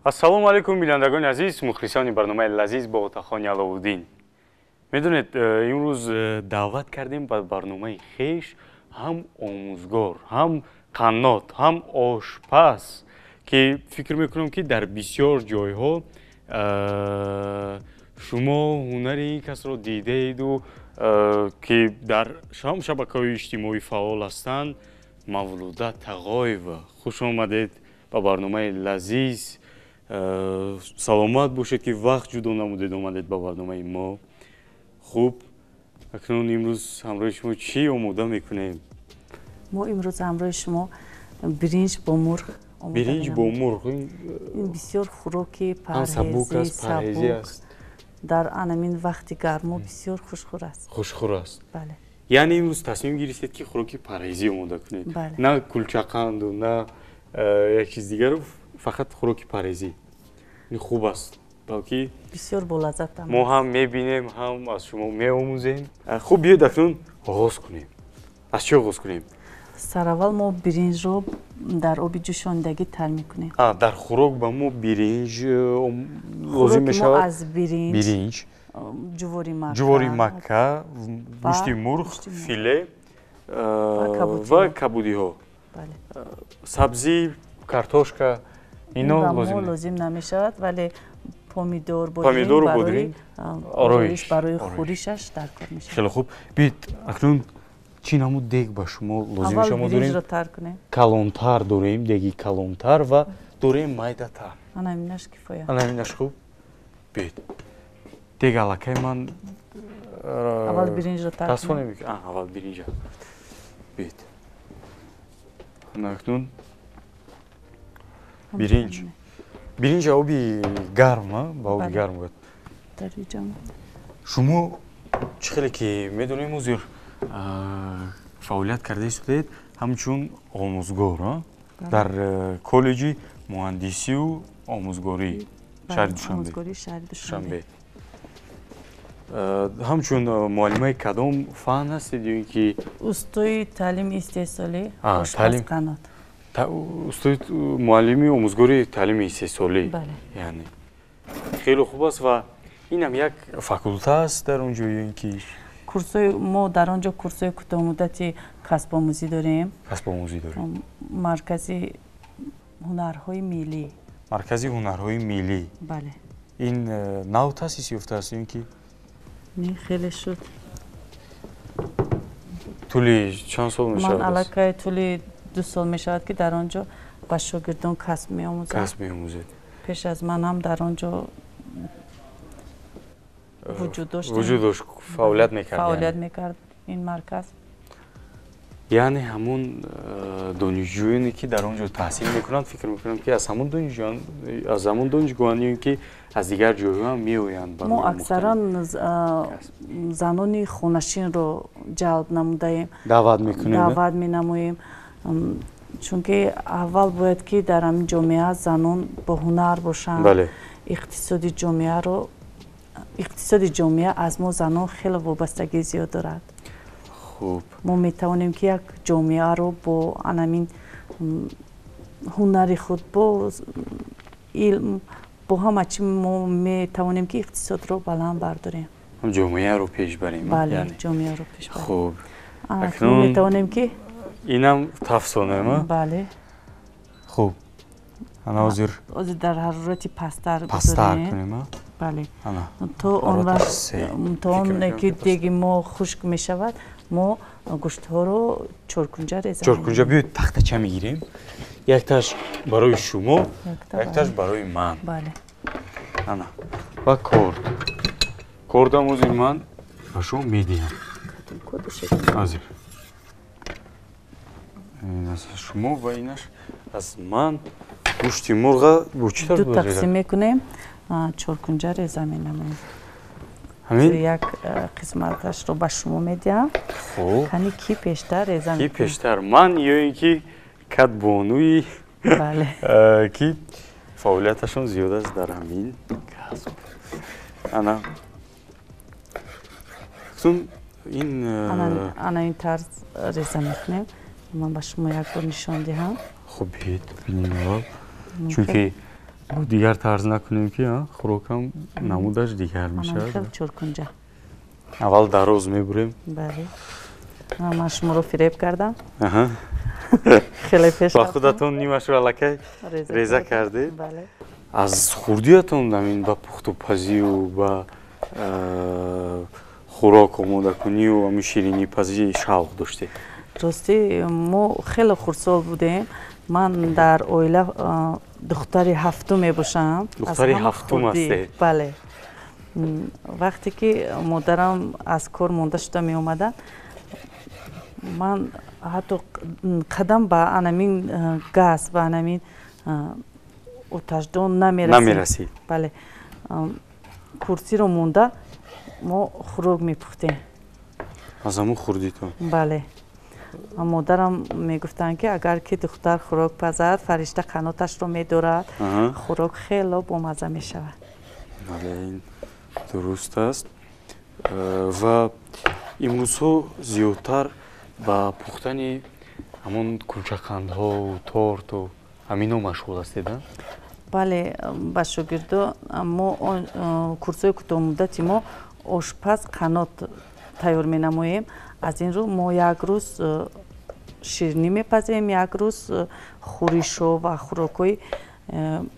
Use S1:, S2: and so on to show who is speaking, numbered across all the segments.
S1: Ассалому алайкум, бинандагони азиз, мухлисони барномаи Лазиз бо Отахони Аловуддин. Медонед, имрӯз даъват кардем ба барномаи хеш ҳам омӯзгор, ҳам қаннот, ҳам ошпаз, ки фикр мекунам, ки дар бисёр ҷойҳо шумо ҳунари ин касро дидаеду, ки дар шабакаҳои иҷтимоӣ фаъол ҳастанд. Мавлуда Тағоева, хуш омадед ба барномаи Лазиз. Саломат бошед, ки вақт ҷудо намудед, омадед ба барномаи мо. Хуб, акнун имрӯз ҳамроҳи шумо чӣ омода мекунем?
S2: Мо имрӯз ҳамроҳи шумо биринҷ бо мурғ.
S1: Биринҷ бо мурғ.
S2: Ин бисёр хӯроки
S1: ҳам сабук аст, парҳезӣ аст.
S2: Дар анамин вақти гармо бисёр хушхӯр аст.
S1: Хушхӯр аст.
S2: Бале.
S1: Яъне имрӯз тасмим гирифтед, ки хӯроки парҳезӣ омода кунед, на кулчақанду, на як чиз дигару, фақат хӯроки парҳезӣ. Ин хуб аст, балки
S2: бисёр болаззат.
S1: Мо ҳам мебинем, ҳам аз шумо меомӯзем. Хуб, биёед, акнун оғоз кунем. Аз чӣ оғоз кунем?
S2: Сараввал мо биринҷро дар оби ҷӯшонидагӣ тар мекунем.
S1: Дар хӯрок ба мо биринҷ лозим мешавад.
S2: Аз биринҷ,
S1: биринҷ,
S2: ҷувори макка,
S1: ҷувори макка, гӯшти мурғ, филе ва кабудиҳо, сабзӣ, картошка, ино
S2: лозим лозим намешавад, вале помидор,
S1: помидору бодринг
S2: ороиш, барои хӯришаш дар кор мешавад.
S1: Хеле хуб. Биёед, акнун чӣ намуд дег ба шумо лозим мешавад? Мо дорем калонтар, дорем деги калонтар ва дорем майдатар.
S2: Анаминаш кифоя.
S1: Анаминаш хуб. Биёед, дег аллакай ман
S2: аввал биринҷро тар.
S1: Тасфонем. Аввал биринҷа. Биёед, акнун биринҷ, биринҷ оби гарм, ба оби гарм бояд. Шумо чӣ хеле ки медонем, ҳозир фаъолият карда истодаед ҳамчун омӯзгор дар коллеҷи муҳандисию омӯзгории шаҳри Душанбе. Ҳамчун муаллимаи кадом фан ҳастед ё ин ки
S2: устои таълими истеҳсолӣ, ошпазқанот?
S1: Устои муаллими омӯзгори таълими истеҳсолӣ, яъне хеле хуб аст. Ва инам як факулта аст дар он ҷо ё ин ки?
S2: Курсҳои мо дар он ҷо курсҳои кӯтоҳмуддати касбомӯзӣ дорем.
S1: Касбомӯзӣ дорем.
S2: Маркази ҳунарҳои миллӣ.
S1: Маркази ҳунарҳои миллӣ.
S2: Бале.
S1: Ин нав таъсис ёфтааст ё ин ки?
S2: Не, хеле шуд.
S1: Тӯли чанд сол мешавад?
S2: Ман аллакай тӯли 2 сол мешавад, ки дар он ҷо ба шогирдон касб меомӯзам.
S1: Касб меомӯзед.
S2: Пеш аз ман ҳам дар он ҷо вуҷуд дошт.
S1: Вуҷуд дошт, фаъолият мекард.
S2: Фаъолият мекард ин марказ.
S1: Яъне ҳамун донишҷӯёне, ки дар он ҷо таҳсил мекунанд, фикр мекунам, ки аз ҳамун донишҷӯён, аз ҳамун донишгоҳан ё ин ки аз дигар ҷойҳо ҳам меоянд?
S2: Мо аксаран занони хонашинро ҷалб намудаем.
S1: Даъват мекунем.
S2: Даъват менамоем, чунки аввал бояд, ки дар ҳамин ҷомеа занон бо ҳунар бошанд. Иқтисоди ҷомеаро, иқтисоди ҷомеа аз мо занон хеле вобастагии зиёд дорад.
S1: Хуб,
S2: мо метавонем, ки як ҷомеаро бо анамин ҳунари худ, бо илм, бо ҳама чи мо метавонем, ки иқтисодро баланд бардорем.
S1: Ҷомеаро пеш барем.
S2: Бале, ҷомеаро пеш барем.
S1: Хуб,
S2: акнун метавонем, ки
S1: инам тафсонем.
S2: Бале.
S1: Хуб, ана ҳозир
S2: ҳозир дар ҳарорати пасттар.
S1: Пасттар кунем.
S2: Бале, то он вақт, то он ки деги мо хушк мешавад, мо гӯштҳоро чоркунҷа реза.
S1: Чоркунҷа. Биёед, тахтача мегирем, якташ барои шумо, якташ барои ман.
S2: Бале.
S1: Ана ва корд, кордам ҳозир ман ба шумо медиҳам. Ҳозир аз шумо ва инаш аз ман. Гӯшти мурға бо чӣ
S2: тавр? Ду тақсим мекунем, чоркунҷа реза менамоем.
S1: Ҳамин
S2: як қисматашро ба шумо медиҳам.
S1: Хуб.
S2: Кани, ки пештар реза?
S1: Ки пештар, ман ё ин ки кадбонуи, ки фаъолияташон зиёд аст дар ҳамин касб? Ана ин
S2: ана ин тарз реза мекунем. Ман ба шумо як бор нишон диҳам.
S1: Хуб, биед, бинем аввал, чунки Дигар тарз накунем ки хӯрокам намудаш дигар мешавад.
S2: Чоркунҷа.
S1: Аввал дароз мебурем.
S2: Бале. Ман шуморо фиреб кардам. Хеле пеш.
S1: Ба худатон нимашро аллакай реза кардед.
S2: Бале.
S1: Аз хурдиятон ҳамин ба пухтупазию ба хӯрок омодакунию ҳамин ширинипазӣ шавқ доштед?
S2: Ростӣ мо хеле хурдсол будем. Ман дар оила духтари ҳафтум мебошам.
S1: Духтари ҳафтум ҳастед?
S2: Бале. Вақте ки модарам аз кор монда шуда меомаданд, ман ҳатто қадам ба анамин газ, ба анамин оташдон намерасид. Бале. Курсиро монда мо хӯрок мепухтем.
S1: Аз ҳамун хурдитон?
S2: Бале. Модарам мегуфтанд, ки агар ки духтар хӯрок пазад, фаришта қаноташро медорад, хӯрок хело бомазза мешавад.
S1: Бале, ин дуруст аст. Ва имрӯзҳо зиёдтар ба пухтани ҳамон кулчақандҳову торту ҳамино машғул ҳастед, а?
S2: Бале, ба шогирдо мо курсҳои кӯтоҳмуддати мо ошпаз қанот тайёр менамоем. Аз ин рӯ мо як рӯз ширинӣ мепазем, як рӯз хӯришҳо ва хӯрокҳои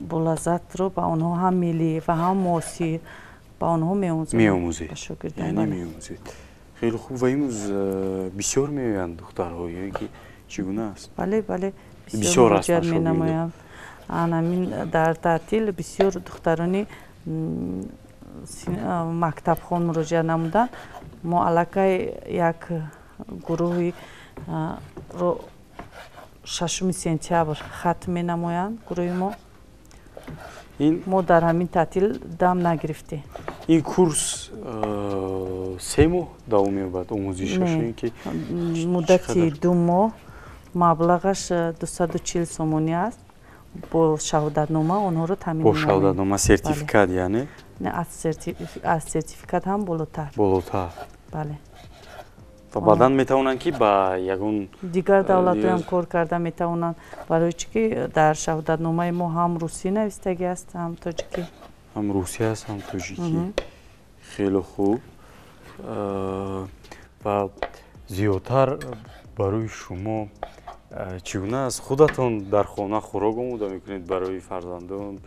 S2: болаззатро ба онҳо ҳам миллӣ ва ҳам муосир ба онҳо меомӯзем.
S1: Меомӯзед, яъне меомӯзед. Хеле хуб. Ва имрӯз бисёр меоянд духтарҳо ё ин ки чӣ гуна аст?
S2: Бале, бале, бисёр муроҷиат менамоянд. Анамин дар таътил бисёр духтарони мактабхон муроҷиат намуданд. Мо аллакай як гурӯҳи ро 6 сентябр хатм менамоянд гурӯҳи мо. Мо дар ҳамин таътил дам нагирифтем.
S1: Ин курс 3 моҳ давом меёбад омӯзишаш ё ин ки?
S2: Муддати 2 моҳ, маблағаш 240 сомонӣ аст. Бо шаҳодатнома онҳоро таъмин
S1: менамоем. Бо шаҳодатнома, сертификат яъне?
S2: Аз сертификат ҳам болотар.
S1: Болотар.
S2: Бале.
S1: Ва баъдан метавонанд ки ба ягон
S2: дигар давлатҳоям кор карда метавонанд, барои чӣ ки дар шаҳодатномаи мо ҳам русӣ навистагӣ аст, ҳам тоҷикӣ.
S1: Ҳам русӣ аст, ҳам тоҷикӣ. Хеле хуб. Ва зиёдтар барои шумо чӣ гуна аст? Худатон дар хона хӯрок омода мекунед барои фарзандон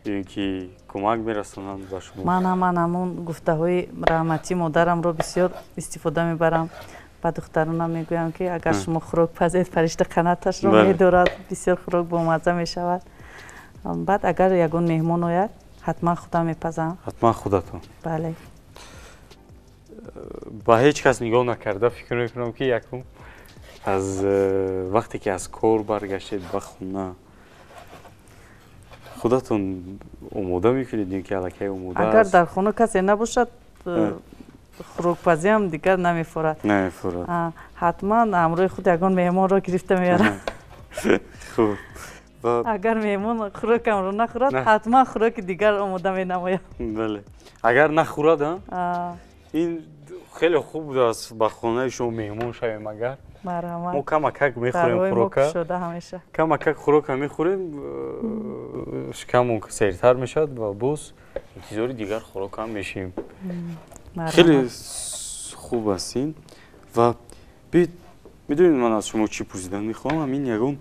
S1: ё ин ки кӯмак мерасонанд ба шумо?
S2: Ман ҳаман ҳамон гуфтаҳои раҳматии модарамро бисёр истифода мебарам. Ба духтаронам мегӯям, ки агар шумо хӯрок пазед, фаришта қаноташро медорад, бисёр хӯрок бомазза мешавад. Баъд агар ягон меҳмон ояд, ҳатман худам мепазам.
S1: Ҳатман худатон?
S2: Бале.
S1: Ба ҳеҷ кас нигоҳ накарда фикр мекунам, ки якум аз вақте ки аз кор баргаштед ба хона, худатон омода мекунед ё ки аллакай омода аст?
S2: Агар дар хона касе набошад, хӯрокпазиам дигар намефорад.
S1: Намефорад.
S2: Ҳатман ҳамроҳи худ ягон меҳмонро гирифта меорам.
S1: Хуб.
S2: Агар меҳмон хӯрокамро нахӯрад, ҳатман хӯроки дигар омода менамоям.
S1: Бале. Агар нахӯрад, ин хеле хуб будааст, ба хонаи шумо меҳмон шавем агар.
S2: Марҳамат.
S1: Мо камакак мехӯрем хӯрока. Камакак хӯрока мехӯрем, шикамон сертар мешавад ва боз интизори дигар хӯрокам мешавем. Хеле хуб аст ин. Ва медонед ман аз шумо чӣ пурсидан мехоҳам? Ҳамин ягон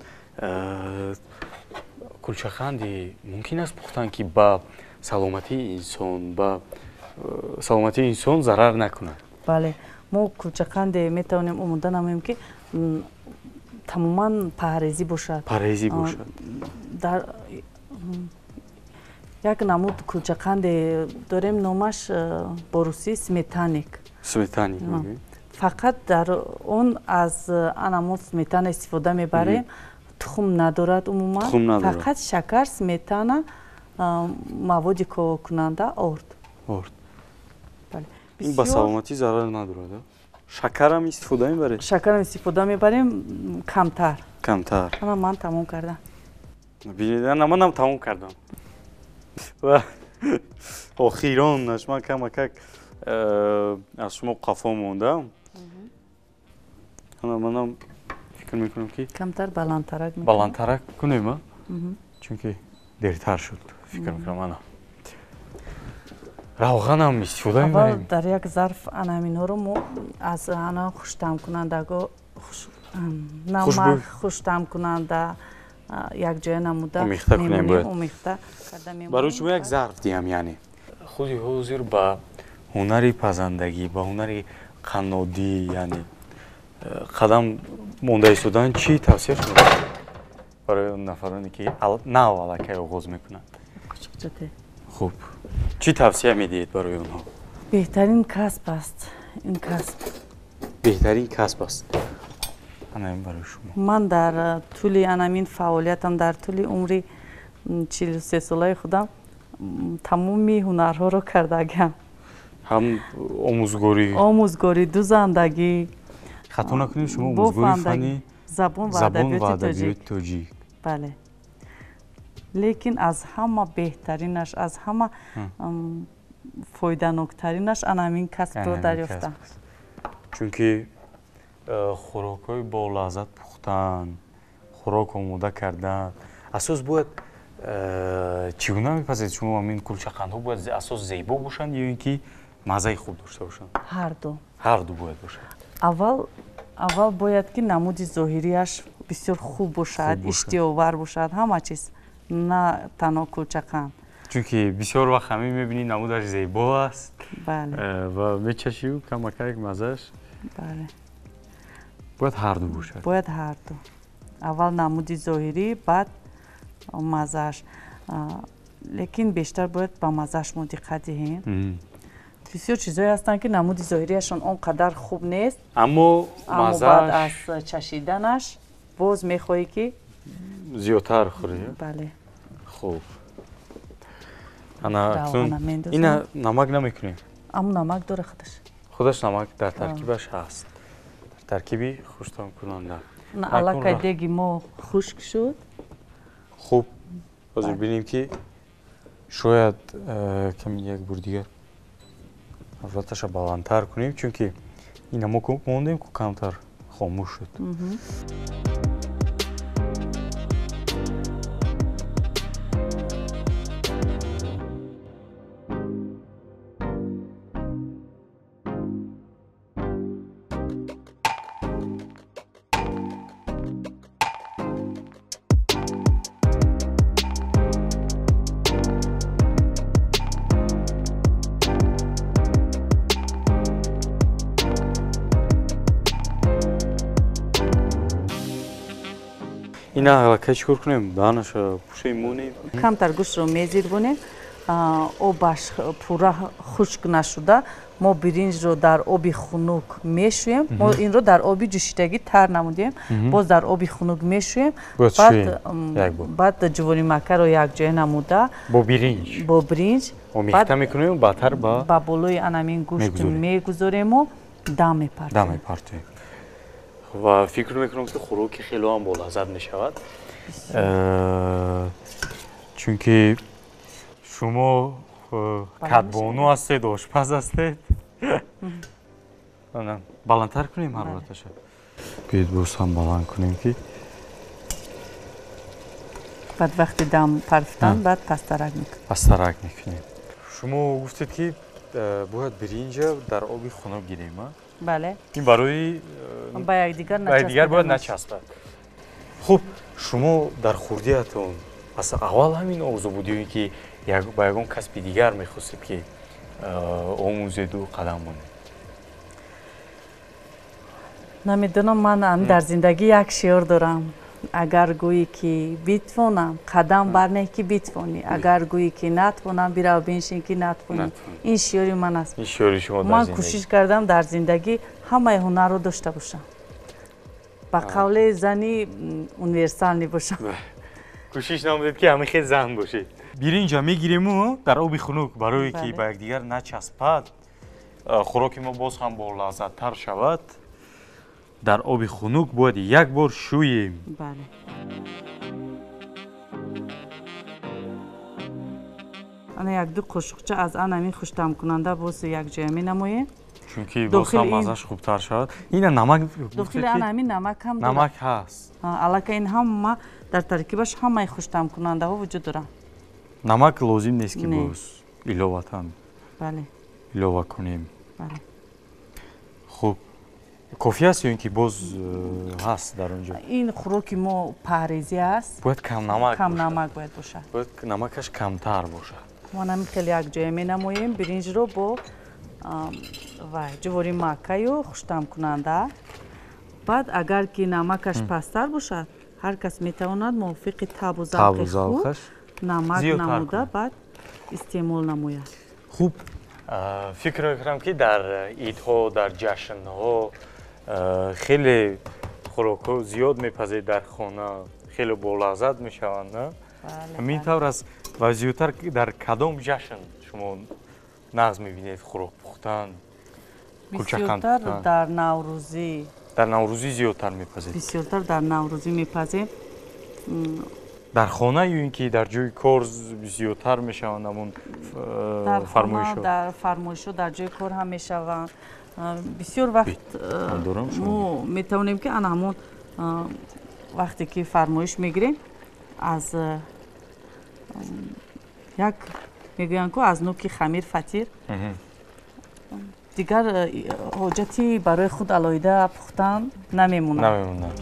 S1: кулчаханди мумкин аст пухтан, ки ба саломатии инсон, ба саломатии инсон зарар накунад?
S2: Бале, мо кулчақанде метавонем омода намоем, ки тамоман парҳезӣ бошад.
S1: Парҳезӣ бошад.
S2: Дар як намуд кулчақанде дорем, номаш бо русӣ сметаник.
S1: Сметаник.
S2: Фақат дар он аз анамон сметана истифода мебарем, тухм надорад умуман, фақат шакар, сметана, маводи ковокунанда, орд.
S1: Орд. Ин ба саломатӣ зарар надорад? Шакарам истифода мебаред?
S2: Шакарам истифода мебарем, камтар.
S1: Камтар.
S2: Ана ман тамом кардам.
S1: Ана манам тамом кардам. Ва охиронаш ман камакак аз шумо қафо мондам. Ана манам фикр мекунам, ки
S2: камтар баландтарак
S1: баландтарак кунем, а? Чунки Дертар шуд, фикр мекунам. Ана равғанам истифода мебарем.
S2: Аввал дар як зарф ана ҳаминҳоро мо аз ана хуштаъмкунандаго, намак, хуштаъмкунанда якҷоя намуда
S1: омехта кунем. Бояд
S2: омехта карда мемонем.
S1: Барои шумо як зарф диҳам. Яъне худи ҳозир ба ҳунари пазандагӣ, ба ҳунари қаннодӣ, яъне қадам монда истодан, чӣ тавсия шумо барои он нафароне, ки нав аллакай оғоз мекунанд? Хуб, чӣ тавсия медиҳед барои онҳо?
S2: Беҳтарин касб аст ин касб.
S1: Беҳтарин касб аст. Ана ин барои шумо.
S2: Ман дар тӯли анамин фаъолиятам, дар тӯли умри 43-солаи худам тамоми ҳунарҳоро кардагиам.
S1: Ҳам омӯзгорӣ,
S2: омӯзгорӣ, дузандагӣ.
S1: Хато накунем, шумо омӯзгори фанни
S2: забон ва адабиёти
S1: тоҷик?
S2: Бале, лекин аз ҳама беҳтаринаш, аз ҳама фоиданоктаринаш ана ҳамин касбро дарёфтам.
S1: Чунки хӯрокҳои болаззат пухтан, хӯрок омода кардан, асос бояд чӣ гуна мепазед шумо? Ҳамин кулчақандҳо бояд асос зебо бошанд ё ин ки маззаи хуб дошта бошанд?
S2: Ҳарду.
S1: Ҳарду бояд бошад.
S2: Аввал бояд ки намуди зоҳирияш бисёр хуб бошад, иштиҳовар бошад, ҳама чиз, на танҳо кулчақанд.
S1: Чунки бисёр вақт ҳамин мебинӣ, намудаш зебо аст ва мечашию камакак маззааш.
S2: Бале.
S1: Бояд ҳарду бошад.
S2: Бояд ҳарду. Аввал намуди зоҳирӣ, баъд маззааш. Лекин бештар бояд ба маззааш мо диққат диҳем. Бисёр чизҳое ҳастанд, ки намуди зоҳирияшон он қадар хуб нест,
S1: аммо
S2: баъд аз чашиданаш боз мехоҳӣ, ки
S1: зиёдтар хӯрӣ.
S2: Бале.
S1: Хуб, ана ина намак намекунем?
S2: Аммо намак дора худаш.
S1: Худаш намак дар таркибаш ҳаст, дар таркиби хуштаъмкунанда.
S2: Аллакай деги мо хушк шуд.
S1: Хуб, ҳозир бинем, ки шояд ками як бор дигар ҳарораташа баландтар кунем, чунки ина мо мондем, ку камтар хомӯш шуд. Ина аллакай чӣ кор кунем? Даҳанаша пӯшем, монем?
S2: Камтар гӯштро мезирбонем, обаш пурра хушк нашуда мо биринҷро дар оби хунук мешӯем. Мо инро дар оби ҷӯшидагӣ тар намудем, боз дар оби хунук мешӯем. Баъд ҷуворимаккаро якҷоя намуда
S1: бо биринҷ,
S2: бо биринҷ
S1: омехта мекунем, баъдтар
S2: ба болои анамин гӯшт мегузорему дам мепартоем.
S1: Дам мепартоем ва фикр мекунам, ки хӯроки хело ҳам болаззат мешавад, чунки шумо кадбону ҳастед, ошпаз ҳастед. Баландтар кунем ҳарораташа? Биёед, боз ҳам баланд кунем, ки
S2: баъд вақти дам парфтан баъд пастарак мекунем.
S1: Пастарак мекунем. Шумо гуфтед, ки бояд биринҷа дар оби хунук гирем, а?
S2: Бале.
S1: Ин барои
S2: ба якдигар
S1: якдигар бояд начаспад. Хуб, шумо дар хурдиятон аз аввал ҳамин орзу буд ё ин ки ба ягон касби дигар мехостед, ки омӯзеду қадам монед?
S2: Намедонам, ман дар зиндагӣ як шиёр дорам: агар гӯӣ, ки битвонам, қадам барнеҳ, ки битвонӣ, агар гӯӣ, ки натвонам, бирав биншин, ки натвонӣ. Ин шиёри ман аст. Ман кӯшиш кардам дар зиндагӣ ҳамаи ҳунарро дошта бошам, ба қавле зани универсалӣ бошам.
S1: Кӯшиш намудед, ки ҳамин хел зан бошед. Биринҷа мегириму дар оби хунук, барое ки ба якдигар начаспад, хӯроки мо боз ҳам болаззаттар шавад, дар оби хунук бояд як бор шӯем.
S2: Бале. Ана як-ду қошуқча аз анамин хуштаъмкунанда боз якҷоя менамоем.
S1: Чунки боз ҳам маззаш хубтар шавад. Ина намак.
S2: Дохили анамин намак ҳам
S1: намак ҳаст.
S2: Аллакай ин ҳама дар таркибаш ҳамаи хуштаъмкунандаҳо вуҷуд доранд.
S1: Намак лозим нест ки боз иловатан.
S2: Бале.
S1: Илова кунем.
S2: Бале.
S1: Хуб, кофӣ аст ё ин ки боз ҳаст дар он ҷо?
S2: Ин хӯроки мо парҳезӣ аст.
S1: Бояд кам намак.
S2: Кам намак бояд бошад.
S1: Бояд намакаш камтар бошад.
S2: Мо ҳамин хеле якҷоя менамоем биринҷро бо вай ҷувори маккаю хуштаъмкунанда. Баъд агар ки намакаш пасттар бошад, ҳар кас метавонад мувофиқи табу завқи худ намак намуда баъд истеъмол намояд.
S1: Хуб, фикр мекунам ки дар идҳо, дар ҷашнҳо хеле хӯрокҳо зиёд мепазед дар хона, хеле болаззат мешаванд, на? Ҳамин тавр аст. Ва зиёдтар дар кадом ҷашн шумо нағз мебинед хӯрок пухтан, кулчақанд
S2: Бисёртар
S1: пухтан?
S2: Дар наврӯзӣ.
S1: Дар наврӯзӣ зиёдтар мепазед?
S2: Бисёртар дар наврӯзӣ мепазем.
S1: Дар хона ё ин ки дар ҷои кор зиёдтар мешаванд ҳамон фармоишҳо?
S2: Дар фармоишҳо дар ҷои кор ҳам мешаванд. Бисёр вақт мо метавонем ки ана ҳамон вақте ки фармоиш мегирем аз як мегӯянд ку аз нуки хамир фатир, дигар ҳоҷати барои худ алоҳида пухтан намемонад.
S1: Намемонад.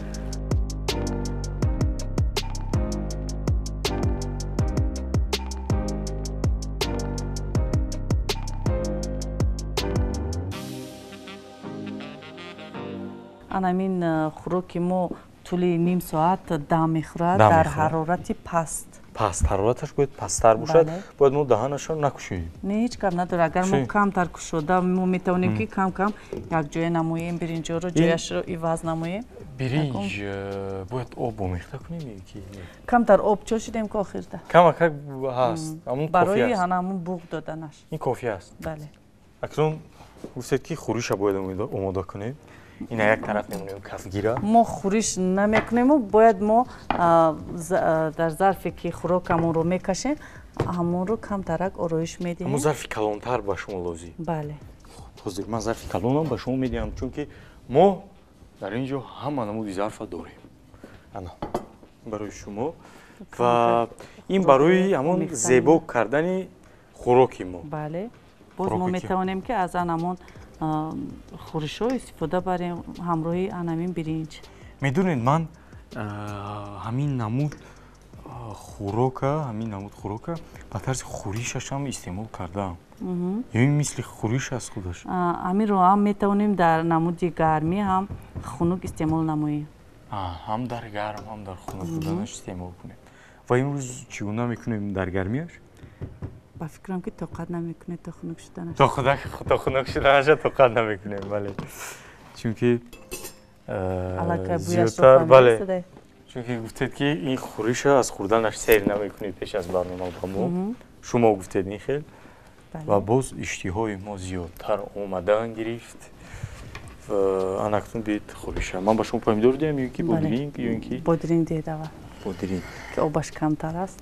S2: Анамин хӯроки мо тӯли ним соат дам мехӯрад дар ҳарорати паст.
S1: Паст, ҳарораташ бояд пасттар бошад, бояд мо даҳанашро накушоем.
S2: Не, ҳеҷ гап надорад. Агар мо камтар кушода, мо метавонем ки кам-кам якҷоя намоем биринҷоро, ҷояшро иваз намоем.
S1: Биринҷ бояд об омехта кунем ё ки не?
S2: Камтар об чошидем ки охирда.
S1: Камакак ҳаст, ҳамон кофӣ аст.
S2: Барои ҳамон буғ доданаш.
S1: Ин кофӣ аст.
S2: Бале.
S1: Акнун гуфтед ки хӯриша бояд омода кунем. Ина як тараф мемонем кафгира.
S2: Мо хӯриш намекунему, бояд мо дар зарфе ки хӯрокамонро мекашем, ҳамонро камтарак ороиш медиҳем.
S1: Ҳамон зарфи калонтар ба шумо лозим.
S2: Бале.
S1: Ҳозир ман зарфи калонам ба шумо медиҳам, чунки мо дар ин ҷо ҳама намуди зарфа дорем. Ана барои шумо ва ин барои ҳамон зебо кардани хӯроки мо.
S2: Бале. Боз мо метавонем ки аз ан ҳамон хӯришҳо истифода барем ҳамроҳи анамин биринҷ.
S1: Медонед, ман ҳамин намуд хӯрока ба тарзи хӯришашам истеъмол кардаам. Ё ин мисли хӯриш аст худаш?
S2: Ҳаминро ҳам метавонем дар намуди гармӣ ҳам хунук истеъмол намоем.
S1: Ҳам дар гарм, ҳам дар хунук буданаш истеъмол кунем. Ва имрӯз чӣ гуна мекунем дар гармиаш?
S2: Ба фикрам ки тоқат намекунед то хунук шуданаш.
S1: То хунук шуданаша тоқат намекунем, бале. Чунки зиёдтар, бале. Чунки гуфтед ки ин хӯриша аз хӯрданаш сер намекунед пеш аз барнома ба мо. Шумо гуфтед ин хел. Ва боз иштиҳои мо зиёдтар омадан гирифт. Анакнун бид хӯриша. Ман ба шумо помидор диҳам ё ки бодиринг, ё ин ки?
S2: Бодиринг диҳед аввал.
S1: Бодиринг.
S2: Ки обаш камтар аст.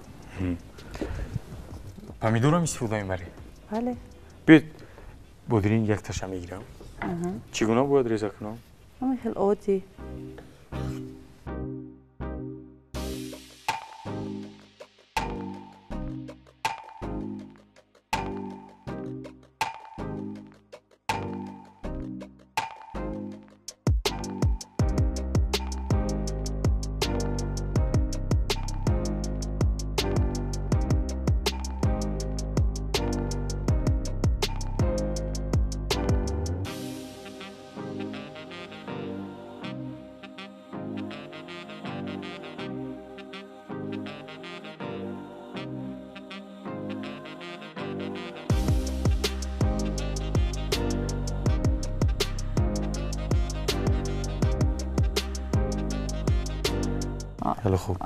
S1: Помидорам истифода мебаред?
S2: Бале.
S1: Биёед бодиринг якташа мегирам. Чӣ гуна бояд реза кунам?
S2: Ҳамин хел оддӣ.
S1: Хуб.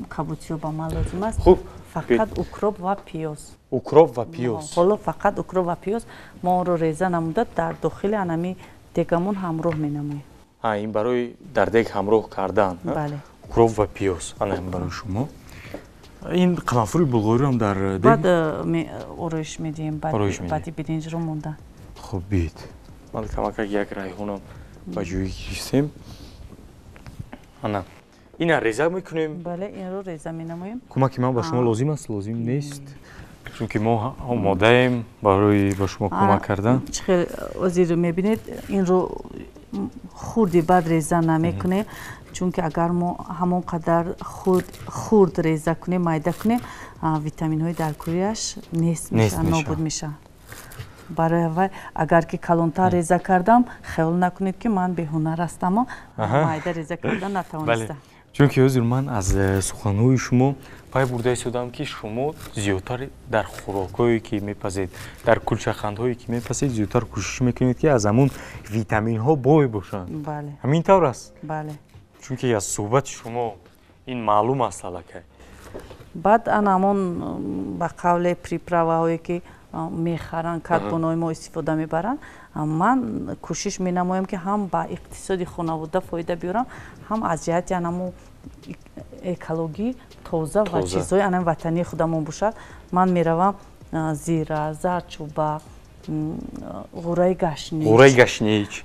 S2: Кабутиё ба ман лозим аст.
S1: Хуб.
S2: Фақат укроп ва пиёз.
S1: Укроп ва пиёз.
S2: Ҳоло фақат укроп ва пиёз мо онро реза намуда дар дохили анами дегамон ҳамроҳ менамоем.
S1: Ин барои дар дег ҳамроҳ кардан.
S2: Бале.
S1: Укроп ва пиёз. Ана ин барои шумо. Ин қаламфури булғориро ҳам дар дег
S2: баъд ороиш медиҳем, баъди биринҷро монда.
S1: Хуб, бид. Ман камакак як райҳонам ба ҷои гирифтем. Ана. Ина реза мекунем.
S2: Бале, инро реза менамоем.
S1: Кӯмаки ман ба шумо лозим аст, лозим нест? Чунки мо омодаем барои ба шумо кӯмак кардан.
S2: Чӣ хел озир мебинед, инро хурди бад реза намекунем, чунки агар мо ҳамон қадар хурд реза кунем, майда кунем, витаминҳои даркориаш нест мешаванд, нобуд мешаванд. Барои вай агар ки калонтар реза кардам, хаёл накунед ки ман беҳунар ҳастаму майда реза кардан натавонистам.
S1: Чунки ҳозир ман аз суханҳои шумо пай бурда истодам, ки шумо зиёдтар дар хӯрокҳое ки мепазед, дар кулчақандҳое ки мепазед, зиёдтар кӯшиш мекунед, ки аз ҳамун витаминҳо бой бошанд.
S2: Бале.
S1: Ҳамин тавр аст?
S2: Бале.
S1: Чунки аз суҳбати шумо ин маълум аст аллакай.
S2: Баъд ан ҳамон ба қавле приправаҳое ки мехаранд, кадбонои мо истифода мебаранд, ман кӯшиш менамоям, ки ҳам ба иқтисоди хонавода фоида биёрам, ҳам аз ҷиҳати анамо экологӣ тоза ва чизҳои анам ватании худамон бошад. Ман меравам зира, зардчӯба, ғураи гашнич,
S1: ғураи гашнич,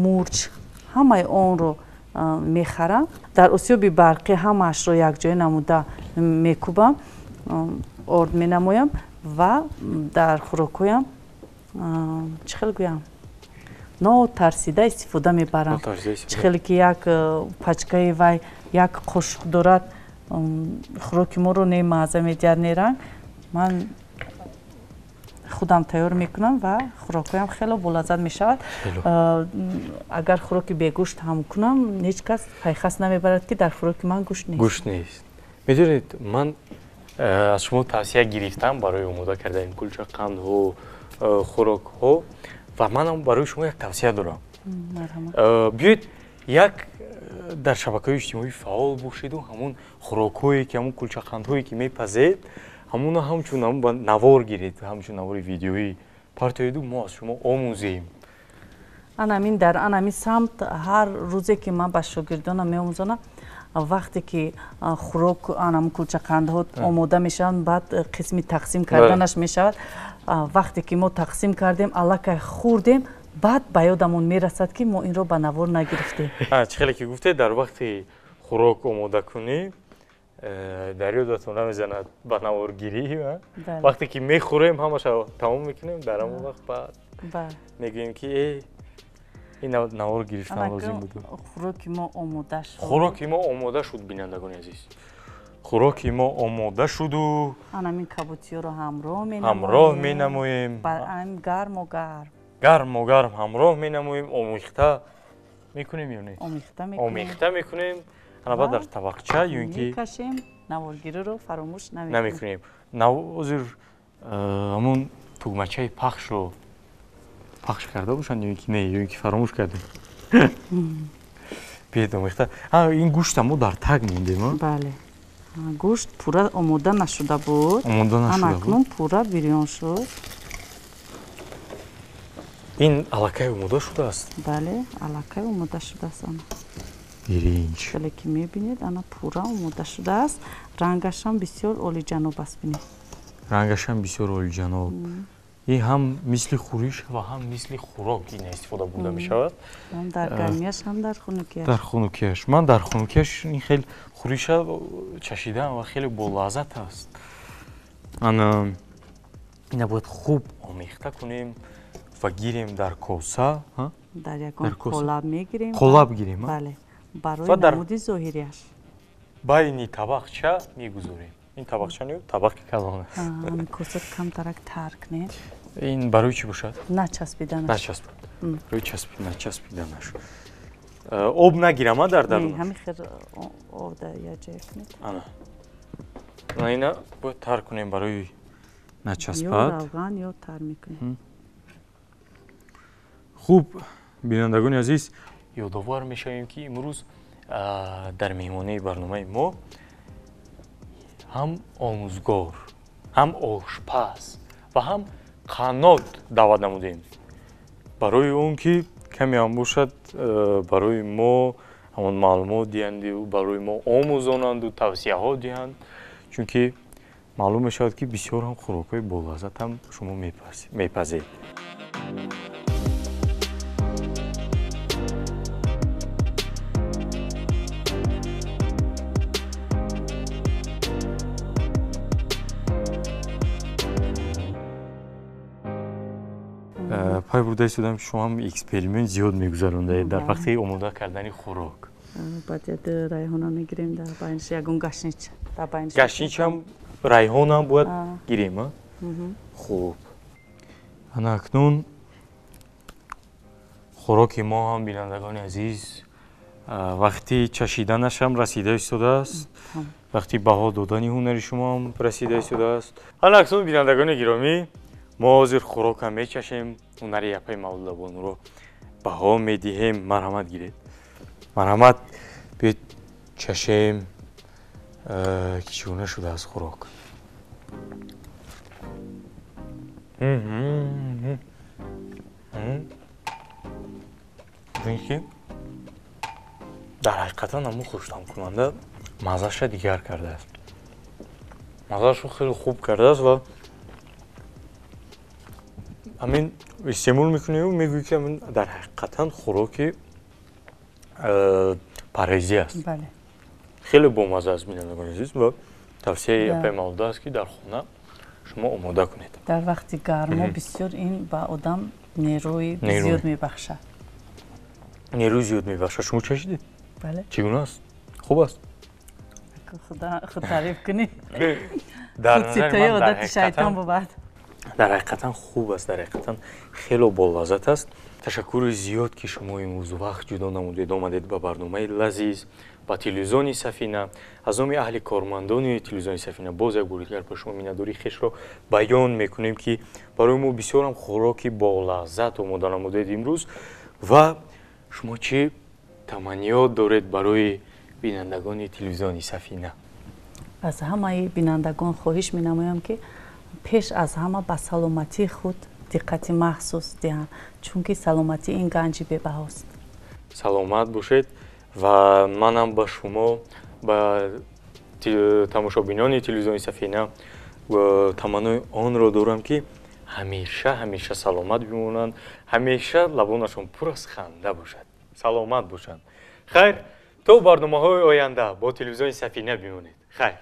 S2: мурч, ҳамаи онро мехарам. Дар осиёби барқӣ ҳамаашро якҷоя намуда мекӯбам, орд менамоям ва дар хӯрокҳоям чӣ хел гӯям, нотарсида истифода мебарам. Чӣ хеле ки як пачкаи вай як қошуқ дорад, хӯроки моро не маъза медиҳад, не ранг. Ман худам тайёр мекунам ва хӯрокҳоям хело болаззат мешавад. Агар хӯроки бегӯшт ҳам кунам, ҳеҷ кас пайхас намебарад, ки дар хӯроки ман гӯшт нест.
S1: Гӯшт нест. Медонед, ман аз шумо тавсия гирифтам барои омода кардани кулчақандҳо, хӯрокҳо, ва манам барои шумо як тавсия дорам. Биёед як дар шабакаҳои иҷтимоӣ фаъол бошеду ҳамон хӯрокҳое ки, ҳамон кулчақандҳое ки мепазед, ҳамона ҳамчун навор гиред, ҳамчун навори видеоӣ партоеду мо аз шумо омӯзем.
S2: Анамин дар анамин самт ҳар рӯзе ки ман ба шогирдонам меомӯзонам, вақте ки хӯрок анам кулчақандҳо омода мешаванд, баъд қисми тақсим карданаш мешавад. Вақте ки мо тақсим кардем, аллакай хӯрдем, баъд ба ёдамон мерасад, ки мо инро ба навор нагирифтем.
S1: Чӣ хеле ки гуфтед, дар вақти хӯрок омода кунӣ дар ёдатон намезанад ба наворгирӣ. Вақте ки мехӯрем, ҳамаша тамом мекунем, дар ҳамон вақт баъд мегӯем, ки ин навор гирифтан лозим буд.
S2: Хӯроки мо омода шуд.
S1: Хӯроки мо омода шуд, бинандагони азиз. Хӯроки мо омода шуду
S2: анамин кабутиёро ҳамроҳ менамоем.
S1: Ҳамроҳ менамоем.
S2: Гарму гарм.
S1: Гарму гарм ҳамроҳ менамоем. Омехта мекунем ё не?
S2: Омехта мекунем.
S1: Омехта мекунем. Ана баъд дар табақча ё ин ки
S2: мекашем, наворгириро фаромӯш
S1: намекунем. Ҳозир ҳамон тугмачаи пахшро пахш карда бошанд ё ин ки не, ё ин ки фаромӯш кардем. Биёед омехта. Ин гӯшта мо дар таг мондем, а?
S2: Бале. Гӯшт пурра омода нашуда буд.
S1: Омода нашуда буд.
S2: Акнун пурра бирён шуд.
S1: Ин аллакай омода шудааст?
S2: Бале, аллакай омода шудааст ана.
S1: Биринҷ.
S2: Хеле ки мебинед, ана пурра омода шудааст. Рангашам бисёр олиҷаноб аст, бинед.
S1: Рангашам бисёр олиҷаноб. Ин ҳам мисли хӯриш ва ҳам мисли хӯрок ин истифода бурда мешавад.
S2: Ҳам дар гармияш, ҳам дар хунукияш.
S1: Дар хунукияш. Ман дар хунукияш ин хел хӯриша чашидаам ва хеле болаззат аст. Ана ина бояд хуб омехта кунем ва гирем дар коса.
S2: Дар ягон қолаб мегирем.
S1: Қолаб гирем?
S2: Бале. Барои намуди зоҳирияш.
S1: Байни табақча мегузорем. Ин табақча не, табақи калон аст.
S2: Коса камтарак тар кунем.
S1: Ин барои чӣ бошад?
S2: Начаспиданаш.
S1: Начаспид. Барои начаспиданаш. Об нагирам, дар дарунаш?
S2: Не, ҳамин хел об дар як ҷое кунед.
S1: Ана. Ина бояд тар кунем барои начаспад.
S2: Ё равған, ё тар мекунем.
S1: Хуб, бинандагони азиз, ёдовар мешавем, ки имрӯз дар меҳмонии барномаи мо ҳам омӯзгор, ҳам ошпаз ва ҳам қаннод даъват намудем. Барои он ки каме ҳам бошад, барои мо ҳамон маълумот диҳанду барои мо омӯзонанду тавсияҳо диҳанд, чунки маълум мешавад, ки бисёр ҳам хӯрокҳои болаззат ҳам шумо мепазед. Пай бурда истодам, ки шумо ҳам эксперимент зиёд мегузарондаед дар вақти омода кардани хӯрок.
S2: Баъд як райҳона мегирем, дар байниш ягон гашнич, дар байниш.
S1: Гашничам, райҳонам бояд гирем, а? Хуб, ана акнун хӯроки мо ҳам, бинандагони азиз, вақти чашиданашам расида истодааст, вақти баҳо додани ҳунари шумо ҳам расида истодааст. Ана акнун, бинандагони гиромӣ, мо ҳозир хӯрокам мечашем, ҳунари апаи Мавлудабонуро баҳо медиҳем. Марҳамат гиред, марҳамат, биёед чашем, ки чӣ гуна шудааст хӯрок. Ки дар ҳақиқатан ҳамун хуштаъмкунанда маззаша дигар кардааст, маззаашро хеле хуб кардааст ва ҳамин истеъмол мекунию мегӯӣ, ки ҳамин дар ҳақиқатан хӯроки парҳезӣ аст, хеле бомазза аст, бинандагони азиз, ва тавсияи апаи Мавлуда аст, ки дар хона шумо омода кунед.
S2: Дар вақти гармо бисёр ин ба одам нерӯи зиёд мебахшад.
S1: Нерӯи зиёд мебахшад. Шумо чашидед?
S2: Бале.
S1: Чӣ гуна аст? Хуб аст?
S2: Худ таъриф кунед. Худситои одати шайтон бувад.
S1: Дар ҳақиқатан хуб аст, дар ҳақиқатан хело болаззат аст. Ташаккури зиёд, ки шумо имрӯз вақт ҷудо намудед, омадед ба барномаи лазиз, ба телевизиони Сафина. Аз номи аҳли кормандони телевизиони Сафина боз як бори дигар ба шумо миннатдории хешро баён мекунем, ки барои мо бисёрам хӯроки болаззат омода намудед имрӯз. Ва шумо чӣ таманниёт доред барои бинандагони телевизиони Сафина?
S2: Аз ҳамаи бинандагон хоҳиш менамоям, ки пеш аз ҳама ба саломатии худ диққати махсус диҳанд, чунки саломатӣ ин ганҷи бебаҳост.
S1: Саломат бошед ва манам ба шумо, ба тамошобинони телевизиони Сафина таманнои онро дорам, ки ҳамеша ҳамеша саломат бимонанд, ҳамеша лабонашон пур аз ханда бошад, саломат бошанд. Хайр, то барномаҳои оянда бо телевизиони Сафина бимонед. Хайр.